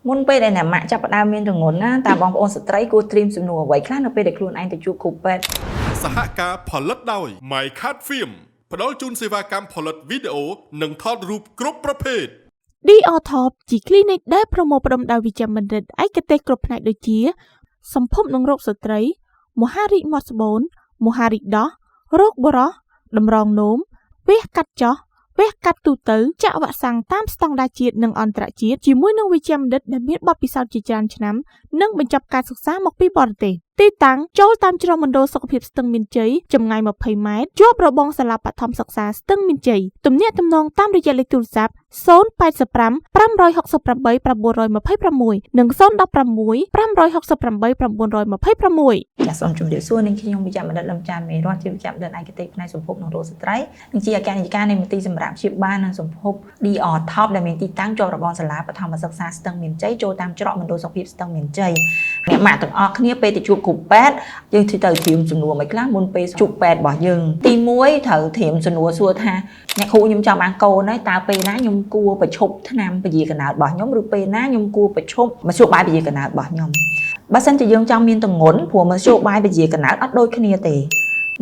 មុនពេលដែលអ្នកម៉ាក់ចាប់ផ្ដើមមានទម្ងន់ណាតើបងប្អូនស្ត្រីគួរត្រៀមសំណួរអ្វីខ្លះនៅពេលដែលខ្លួនឯងទៅជួបគ្រូពេទ្យ? សហការផលិតដោយ My Card Film ផ្ដល់ជូនសេវាកម្មផលិតវីដេអូនិងថតរូបគ្រប់ប្រភេទ DR Top ជា clinic ដែលប្រមូលផ្ដុំដោយវេជ្ជបណ្ឌិតឯកទេសគ្រប់ផ្នែកដូចជា សម្ភពនិងរោគស្ត្រី មហារីកមាត់ស្បូន មហារីកដោះរោគបុរសតម្រងនោមវះកាត់ចោះវះកាត់ទូទៅចាក់វ៉ាក់សាំងតាមស្តង់ដារជាតិនិងអន្តរជាតិជាមួយនឹងវេជ្ជបណ្ឌិតដែលមានបទពិសោធន៍ជាច្រើនឆ្នាំនិងបញ្ចប់ការសិក្សាមកពីបរទេសទីតាំងចូលតាមច្រកមណ្ឌលសុខភាពស្ទឹងមានជ័យចម្ងាយ20ម៉ែត្រជាប់របងសាលាបឋមសិក្សាស្ទឹងមានជ័យទំនាក់ទំនងតាមរយៈលេខទូរស័ព្ទ085 568 926និង016 568 926។ ចាសសូមជម្រាបសួរនាងខ្ញុំវេជ្ជបណ្ឌិតលឹមចានមេរតជាវេជ្ជបណ្ឌិតឯកទេសផ្នែកសម្ភពនិងរោគស្ត្រីនិងជាអគ្គនាយិកានៃមន្ទីរសម្រាប់ព្យាបាលនិងសម្ភព DR Top ដែលមានទីតាំងជាប់របងសាលាបឋមសិក្សាស្ទឹងមានជ័យចូលតាមច្រកមណ្ឌលសុខភាពស្ទឹងមានជ័យអ្នកម៉ាក់ទាំងអស់គ្នាពេលទៅជួបគ្រូពេទ្យយើងត្រូវទៅត្រៀមសំណួរមិនខ្លះមុនពេលជួបពេទ្យរបស់យើងទី1ត្រូវត្រៀមសំណួរសួរថាអ្នកគ្រូខ្ញុំចង់បានកូនហើយតើពេលណាខ្ញុំគួរប្រឈប់ថ្នាំពជាកណើតរបស់ខ្ញុំឬពេលណាខ្ញុំគួរប្រឈប់មធ្យោបាយពជាកណើតរបស់ខ្ញុំបើសិនជាយើងចង់មានទម្ងន់ព្រោះមធ្យោបាយពជាកណើតអត់ដូចគ្នាទេ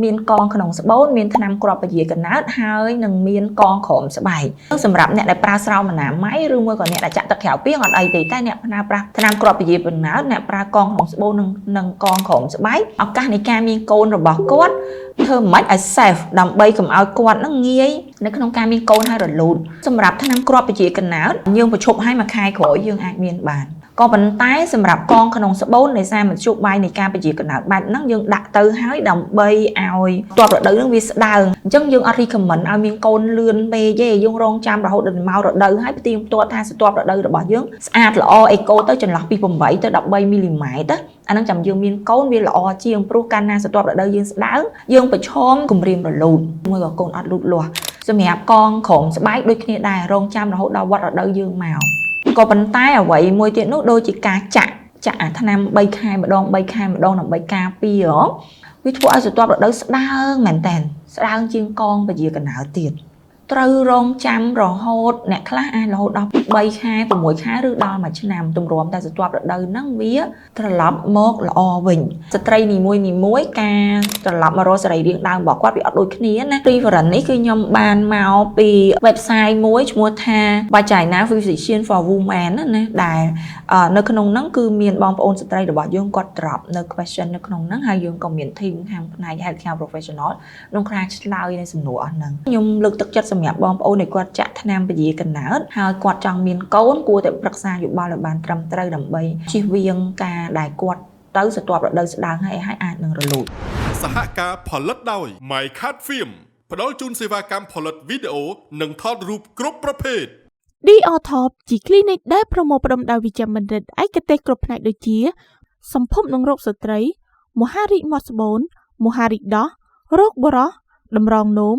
មានកងក្នុងស្បូនមានថ្នាំគ្រាប់ពជាកណើតហើយនឹងមានកងក្រោមស្បែកសម្រាប់អ្នកដែលប្រើស្រោមអនាម័យឬមួយក៏អ្នកដែលចាក់ទឹកក្រៅពីងអត់អីទេតែអ្នកប្រើប្រាស់ថ្នាំគ្រាប់ពជាកណើតអ្នកប្រើកងក្នុងស្បូននិងនិងកងក្រោមស្បែកឱកាសនៃការមានកូនរបស់គាត់ធ្វើមិនឲ្យ safe ដើម្បីកុំឲ្យគាត់នឹងងាយនៅក្នុងការមានកូនហើយរលូតសម្រាប់ថ្នាំគ្រាប់ពជាកណើតយើងប្រឈប់ឲ្យមួយខែក្រោយយើងអាចមានបានក៏ប៉ុន្តែសម្រាប់កងក្នុងស្បូននៃសារមធ្យោបាយនៃការពជាកណើតបែបហ្នឹងយើងដាក់ទៅហើយដើម្បីឲ្យទ័ពរដូវហ្នឹងវាស្ដើងអញ្ចឹងយើងអត់ recommend ឲ្យមានកូនលឿនពេកទេយើងរងចាំរហូតដល់មករដូវហើយផ្ទៀងផ្ទាត់ថាស្រទាប់រដូវរបស់យើងស្អាតល្អអេកូទៅចន្លោះពី8ទៅ13មីលីម៉ែត្រអាហ្នឹងចាំយើងមានកូនវាល្អជាងព្រោះកាលណាស្រទាប់រដូវយើងស្ដើងយើងប្រឈមគម្រាមរលូតមួយក៏កូនអត់លូតលាស់សម្រាប់កងក្រោមស្បែកដូចគ្នាដែររងចាំរហូតដល់វត្តរដូវយើងមកក៏ប៉ុន្តែអ្វីមួយទៀតនោះដូចជាការចាក់ចាក់អាថ្នាំ3ខែម្ដង3ខែម្ដងដើម្បីការពារហ៎វាធ្វើឲ្យស្រទាប់រដូវស្ដើងមែនតើស្ដើងជាងកងពជាកណើទៀតត្រូវរងចាំរហូតអ្នកខ្លះអាចរហូតដល់3ខែ6ខែឬដល់1ឆ្នាំទម្រាំតែស្រទាប់រដូវហ្នឹងវាត្រឡប់មកល្អវិញស្ត្រីនីមួយនីមួយការត្រឡប់មករកសរីរាង្គដើមរបស់គាត់វាអត់ដូចគ្នាណា reference នេះគឺខ្ញុំបានមកពី website មួយឈ្មោះថា Vagina Physician for Women ណាណាដែលនៅក្នុងហ្នឹងគឺមានបងប្អូនស្ត្រីរបស់យើងគាត់ drop នៅ question នៅក្នុងហ្នឹងហើយយើងក៏មាន team ខាងផ្នែក healthcare professional ក្នុងការឆ្លើយในសំណួរអស់ហ្នឹងខ្ញុំលើកទឹកចិត្តសម្រាប់បងប្អូនដែលគាត់ចាក់ថ្នាំពជាកណើតហើយគាត់ចង់មានកូនគួរតែប្រឹក្សាយោបល់ឲ្យបានត្រឹមត្រូវដើម្បីជៀសវាងការដែលគាត់ទៅស្រទាប់រដូវស្ដើងហើយហើយអាចនឹងរលូត សហការផលិតដោយ My Card Film ផ្ដល់ជូនសេវាកម្មផលិតវីដេអូនិងថតរូបគ្រប់ប្រភេទ DR Top ជា clinic ដែលប្រមូលផ្ដុំដោយវេជ្ជបណ្ឌិតឯកទេសគ្រប់ផ្នែកដូចជា សម្ភពនិងរោគស្ត្រី មហារីកមាត់ស្បូន មហារីកដោះរោគបុរសតម្រងនោម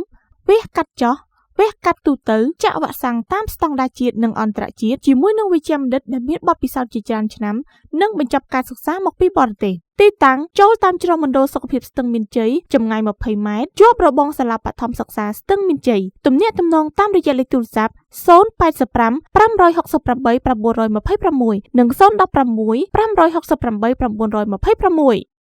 វះកាត់ចោះវះកាត់ទូទៅចាក់វ៉ាក់សាំងតាមស្តង់ដារជាតិនិងអន្តរជាតិជាមួយនឹងវេជ្ជបណ្ឌិតដែលមានបទពិសោធន៍ជាច្រើនឆ្នាំនិងបញ្ចប់ការសិក្សាមកពីបរទេសទីតាំងចូលតាមច្រកមណ្ឌលសុខភាពស្ទឹងមានជ័យចម្ងាយ20ម៉ែត្រជាប់របងសាលាបឋមសិក្សាស្ទឹងមានជ័យទំនាក់ទំនងតាមរយៈលេខទូរស័ព្ទ085 568 926និង016 568 926។